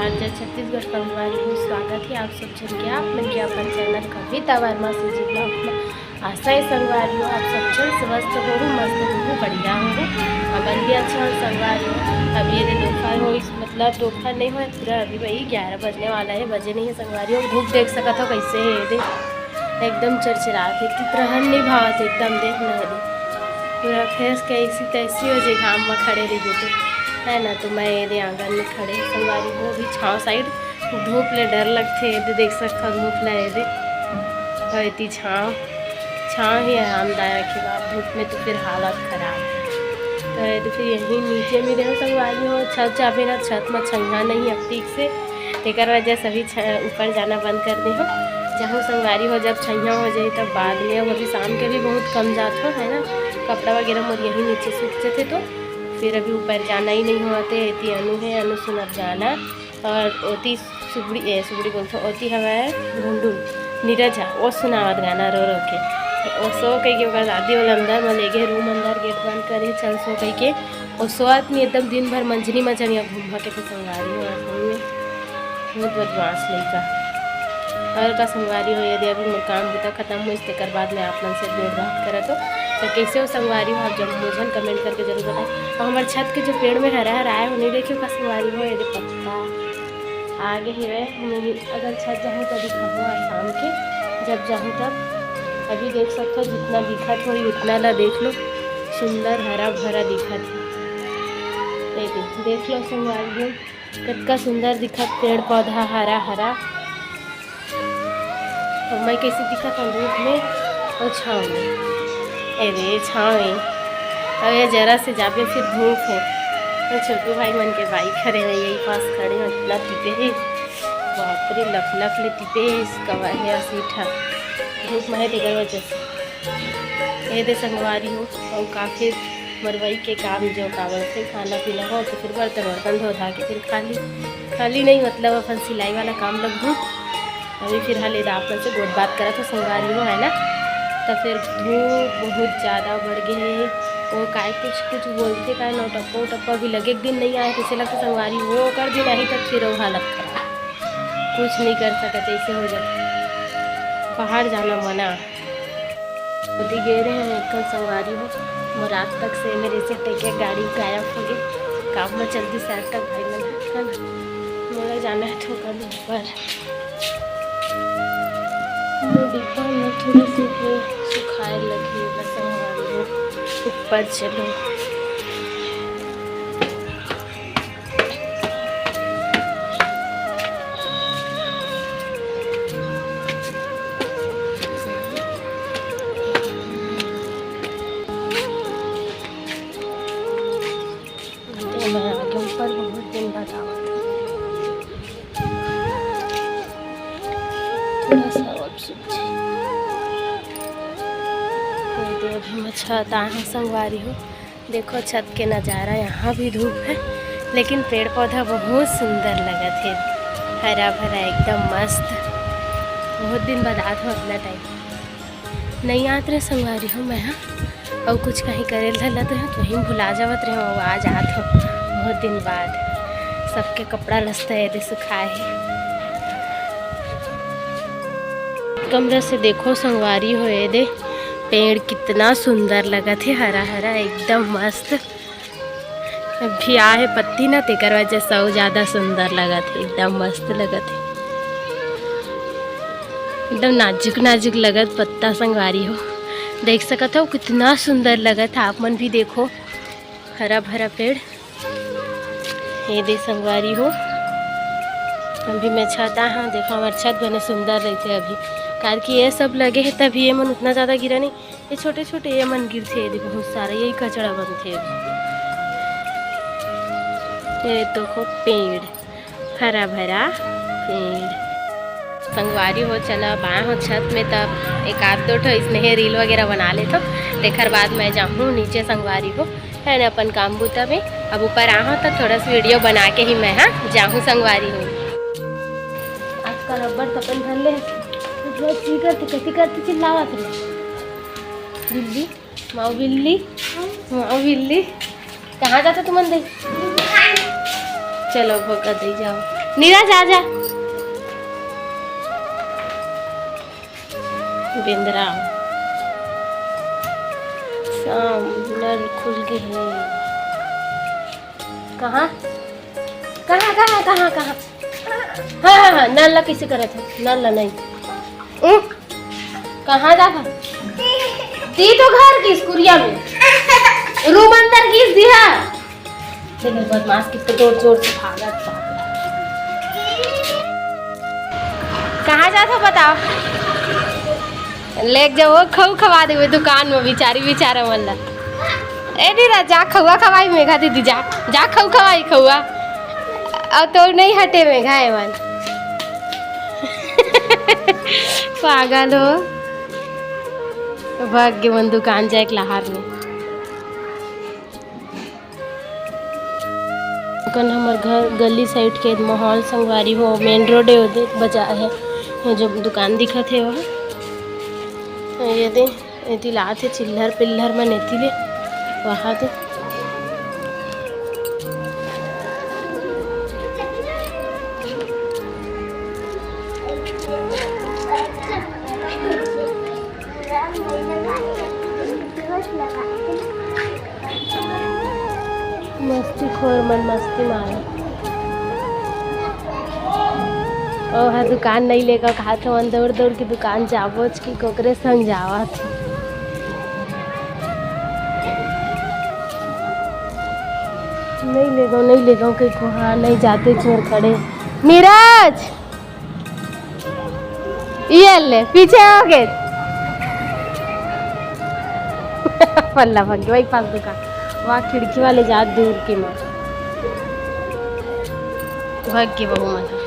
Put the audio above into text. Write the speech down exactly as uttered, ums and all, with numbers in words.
जय छत्तीसगढ़ संगवारी हो, स्वागत हे आप सब झन के आप मन के अपन चैनल कविता वर्मा सीजी ब्लॉग में। आशा हे संगवारी हो, आप सब झन स्वस्थ होहू, मस्त होहू, बढ़िया होहू। हमन भी अच्छा हो संगवारी हो। अब ये दे दोपहर हो, इस मतलब दोपहर नहीं होय, पूरा अभी वही ग्यारह बजने वाला हे, बजे नहीं हे संगवारी हो। धूप देख सकत हो कैसे हे, ये दे एकदम चरचरात हे, चित्रहन नहीं भावत हे एकदम, देख ना दे पूरा फेस कैसी तैसी हो जे घाम में खड़े रहिबे तो, है ना। तो मैं ये दे आंगन में खड़े संगवारी हो, अभी छाँव साइड धूप ले डर लगथे, ये दे देख सकत हो धूप ला, ये दे और इतनी छाँव, छाँव ही आरामदायक हे बाप, धूप में तो फिर हालत खराब हे। तो ये दे फिर यहीं नीचे में रहो संगवारी हो, छत जाबे ना, छत में छइहाँ नहीं अब ठीक से, तेकर वजह से अभी छ-, ऊपर जाना बंद कर दे हो। जहूँ संगवारी हो, जब छइहाँ हो जाए तब बाद में। अब अभी शाम के भी बहुत कम जात हो, है ना, कपड़ा वगैरह मोर यहीं नीचे सूख जथे, तो फिर अभी ऊपर जाना ही नहीं होते। एती अनु है, अनु सुनत गाना, और ओती सुबड़ी, ए, सुबड़ी बोलथो, ओती हवय गुंडू, नीरज हा, ओ सुनावत गाना रो रो के। ओ सो कहिके ओकर दादी वाला अंदर में ले गे, रूम अंदर गेट बंद करे, चल सो कहिके। ओ सोवत नहीं, एकदम दिन भर मंजनी में चढ़िया घूम के तो संगवारी हो, बहुत बदमाश लइका। और का संगवारी हो, ये दे अभी मोर काम बुता खत्म होइस, तेकर बाद में आप मन से भेंट बात करत हो। तो कैसे हो संगवारी हो, आप जब मुझन कमेंट करके जरूर बताएं। और हमारे छत के जो पेड़ में हरा हरा आए हो, नहीं देखियो का संगवारी हो, ये दे पत्ता आगे हेवय। मैं अगर छत जाहूँ तो दिखाऊँ आज शाम के, जब जाहूँ तब। अभी देख सकते हो जितना दिखत हो उतना ला देख लो, सुंदर हरा भरा दिखत है। ये दे, देख लो संगवारी हो, कतका सुंदर दिखत पेड़ पौधा हरा हरा। और मैं कैसे दिखत हूँ धूप में और छाँव में? अरे छाँव में, अब ये जरा से जाबे फिर धूप है। तो छोटू भाई मन के बाइक खड़े हुए यही पास खड़े हैं, इतना तिबे है, बाप रे, लख लख ले तिबे है इसका वाहिया सीठा धूप में है, तेकर वजह से। ये दे संगवारी हो, और काफी मरवई के काम जो काबर से खाना पीना हो तो फिर बर्तन वर्तन धो धा के फिर खाली, खाली नहीं, मतलब अपन सिलाई वाला काम लगहूँ। अभी फिलहाल ये दे आप मन से गोठ बात करत हो संगवारी हो, है ना। तो फिर धूप बहुत ज़्यादा बढ़ गए है, वो काय कुछ कुछ बोलते काय नौटप्पा उटप्पा भी लगे, एक दिन नहीं आए, कैसे लगता संगवारी हो, ओकर दिन आही तब फिर वो हालत खराब, कुछ नहीं कर सकत, ऐसे हो जाता। बाहर जाना मना। ओती गे रहे हैं कल संगवारी हो, मोर रात तक से मेरे से टेके गाड़ी गायब हो गई। काम में चलती साइड तक भाई मन, है ना, मोला जाना है तो कल ऊपर। डिब्बा में थोड़ी सी है, सुखाए लगी, बस संगवारी हो, ऊपर चलो। तो मैं आगे ऊपर बहुत दिन बाद आवत हूँ। थोड़ा सा और सूख जाए। ये दे अभी मैं छत आए हूँ संगवारी हो। देखो छत के नज़ारा, यहाँ भी धूप है लेकिन पेड़ पौधा बहुत सुंदर लगत है, हरा भरा एकदम मस्त। बहुत दिन बाद आत हो, अपना टाइम नहीं आत रहे संगवारी हो मैं, हाँ, और कुछ कहीं करे ला लत रहे तो वहीं भुला जावत रहे, वो आज आत हो बहुत दिन बाद। सबके कपड़ा लत्ता ये दे सुखाए है। कमरा से देखो संगवारी हो, ये दे पेड़ कितना सुंदर लगत है, हरा हरा एकदम मस्त। अभी आ है पत्ती ना, तेकर वजह से अउ ज्यादा सुंदर लगत है, एकदम मस्त लगत है, एकदम नाजुक नाजुक लगत पत्ता संगवारी हो। देख सकत हो कितना सुंदर लगत है, आप मन भी देखो हरा भरा पेड़। ये दे संगवारी हो, अभी मैं छत आ हाँ, देखो हमार छत बने सुंदर रहते अभी, काबर कि ये सब लगे है तभी ये मन उतना ज्यादा गिरा नहीं। ये छोटे छोटे ये मन गिरथे, ये दे बहुत सारा यही कचड़ा बनथे। ये देखो पेड़, हरा भरा पेड़। संगवारी हो, चला अब आए हो छत में, तब एक आध दो ठो इसने रील वगैरह बना लेथो, तेकर बाद मैं जाहूँ नीचे संगवारी हो, है ना, अपन काम बूता में। अब ऊपर आए हो तो थोड़ा सा वीडियो बना के ही मैं, हाँ, जाहूँ संगवारी हो। आजकल अब्बड़ सपन धर ले, तो चीकर तो कैसी करती चिल्लावत रहे। बिल्ली, माऊ बिल्ली, माऊ बिल्ली, कहाँ जाता तुमन दे? चलो भोका दे जाओ। नीरज, आ जा। बेंदरा। शाम, नल खुल गे हे। कहाँ? कहाँ, कहाँ, कहाँ, कहाँ? हाँ, हाँ, हाँ, नल ला कइसे करत हे? नल ला नहीं। उह, कहाँ जात हे? ती तो घर गिस कुरिया में। रूम अंदर गिस दिहा। देखो बदमाश कितने जोर जोर से भागत बा। कहाँ जात हो बताओ? लेग जाओ, खऊ खवा देवे दुकान में बिचारी बिचारा मन ला। ए नीरा, जा खउआ खवाई मेघा दीदी, जा, जा खऊ खवाई खउआ। अब तो नहीं हटे मेघा एमन। पागल हो। भाग गे मन दुकान जाए के लहार में। कन हमर घर गली साइड के माहौल संगवारी हो, मेन रोड है, ओदे बाजार है, वो जो दुकान दिखत है वह, ये दे, एती लात है चिल्लर पिल्लर मन एती ले, वहाँ दे। मस्ती खोर मन मस्ती मारो। ओ हा दुकान नहीं लेगा कहा था, मन दौड़ दौड़ के दुकान जाबोच की कोकरे संग जावा थे। नहीं लेगा, नहीं लेगा कहीं को, हाँ नहीं जाते चोर खड़े। नीरज! ये ले, पीछे हो गए। पल्ला भाग गया, वही पास दुकान। वहाँ खिड़की वाले जात दूर के माँ। भाग के बहू माता।